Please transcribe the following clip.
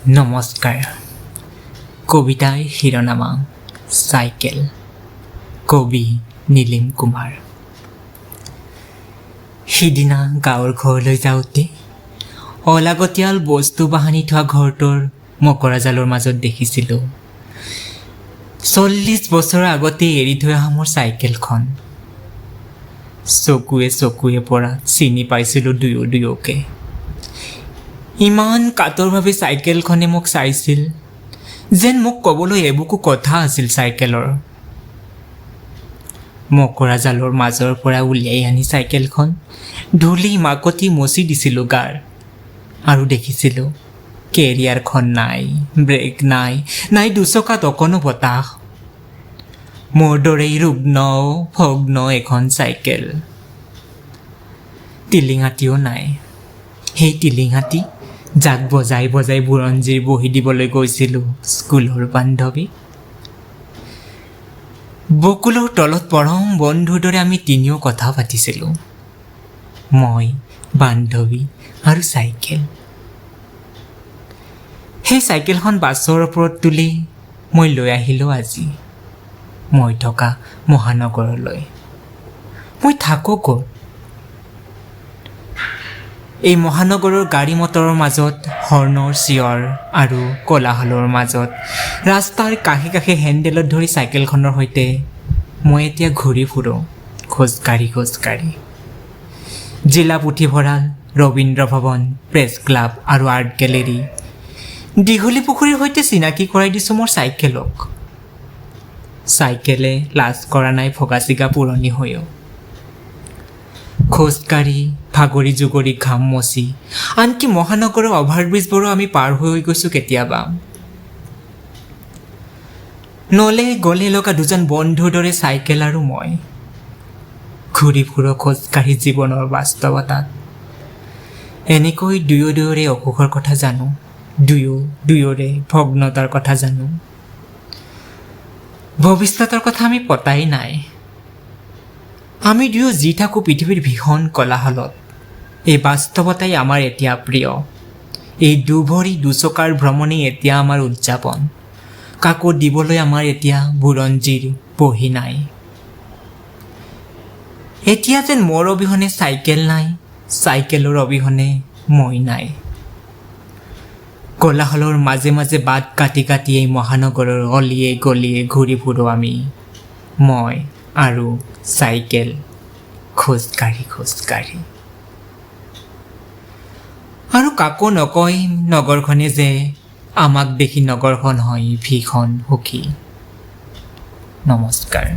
নমস্কাৰ। কবিতাৰ শিৰোনামা চাইকেল। কবি নীলিম কুমাৰ। সিদিনা গাঁৱৰ ঘৰলৈ যাওঁতে অলাগতিয়াল বস্তু বাহানি থোৱা ঘৰটোৰ মকৰা জালৰ মাজত দেখিছিলোঁ 40 বছৰৰ আগতে এৰি থৈ অহা মোৰ চাইকেলখন। চকুৱে চকুৱে পৰা চিনি পাইছিলোঁ দুয়ো দুয়োকে। ইমান কাতৰভাৱে চাইকেলখনে মোক চাইছিল, যেন মোক ক'বলৈ এবুকু কথা আছিল চাইকেলৰ। মকৰা জালৰ মাজৰ পৰা উলিয়াই আনি চাইকেলখন ধূলি মাকতি মচি দিছিলোঁ গাৰ আৰু দেখিছিলোঁ কেৰিয়াৰখন নাই, ব্ৰেক নাই, নাই দুচকাত অকণো বতাহ। মোৰ দৰেই ৰুগ্ন ভগ্ন এখন চাইকেল। টিলিঙাটিও নাই, সেই টিলিঙাটি যাক বজাই বজাই বুৰঞ্জীৰ বহি দিবলৈ গৈছিলোঁ স্কুলৰ বান্ধৱী। বকুলৰ তলত পৰম বন্ধুৰ দৰে আমি তিনিও কথা পাতিছিলোঁ, মই, বান্ধৱী আৰু চাইকেল। সেই চাইকেলখন বাছৰ ওপৰত তুলি মই লৈ আহিলোঁ আজি মই থকা মহানগৰলৈ। মই থাকোঁ ক'ত? এই মহানগৰৰ গাড়ী মটৰৰ মাজত, হৰ্ণৰ চিঞৰ আৰু কোলাহলৰ মাজত, ৰাস্তাৰ কাষে কাষে হেণ্ডেলত ধৰি চাইকেলখনৰ সৈতে মই এতিয়া ঘূৰি ফুৰোঁ খোজকাঢ়ি খোজকাঢ়ি। জিলা পুথিভঁৰাল, ৰবীন্দ্ৰ ভৱন, প্ৰেছ ক্লাব আৰু আৰ্ট গেলেৰী, দীঘলী পুখুৰীৰ সৈতে চিনাকি কৰাই দিছোঁ মোৰ চাইকেলক। চাইকেলে লাজ কৰা নাই ভগা চিগা পুৰণি হৈও। খোজকাঢ়ি ভাগৰি জুগৰি ঘাম মচি আনকি মহানগৰৰ অভাৰব্ৰিজবোৰো আমি পাৰ হৈ গৈছোঁ কেতিয়াবা। নলে গলে লগা দুজন বন্ধুৰ দৰে চাইকেল আৰু মই ঘূৰি ফুৰোঁ খোজকাঢ়ি জীৱনৰ বাস্তৱতাত। এনেকৈ দুয়ো দুয়োৰে অসুখৰ কথা জানো, দুয়ো দুয়োৰে ভগ্নতাৰ কথা জানো। ভৱিষ্যতৰ কথা আমি পতাই নাই। আমি দুয়ো যি থাকোঁ পৃথিৱীৰ ভীষণ কোলাহলত, এই বাস্তৱতাই আমাৰ এতিয়া প্ৰিয়। এই দুভৰি দুচকাৰ ভ্ৰমণেই এতিয়া আমাৰ উদযাপন। কাকো দিবলৈ আমাৰ এতিয়া বুৰঞ্জীৰ বহি নাই। এতিয়া যেন মোৰ অবিহনে চাইকেল নাই, চাইকেলৰ অবিহনে মই নাই। কোলাহলৰ মাজে মাজে বাট কাটি কাটি এই মহানগৰৰ অলিয়ে গলিয়ে ঘূৰি ফুৰোঁ আমি, মই আৰু চাইকেল, খোজকাঢ়ি খোজকাঢ়ি। আৰু কাকো নকয় নগৰখনে যে আমাক দেখি নগৰখন হয় ভীষণ সুখী। নমস্কাৰ।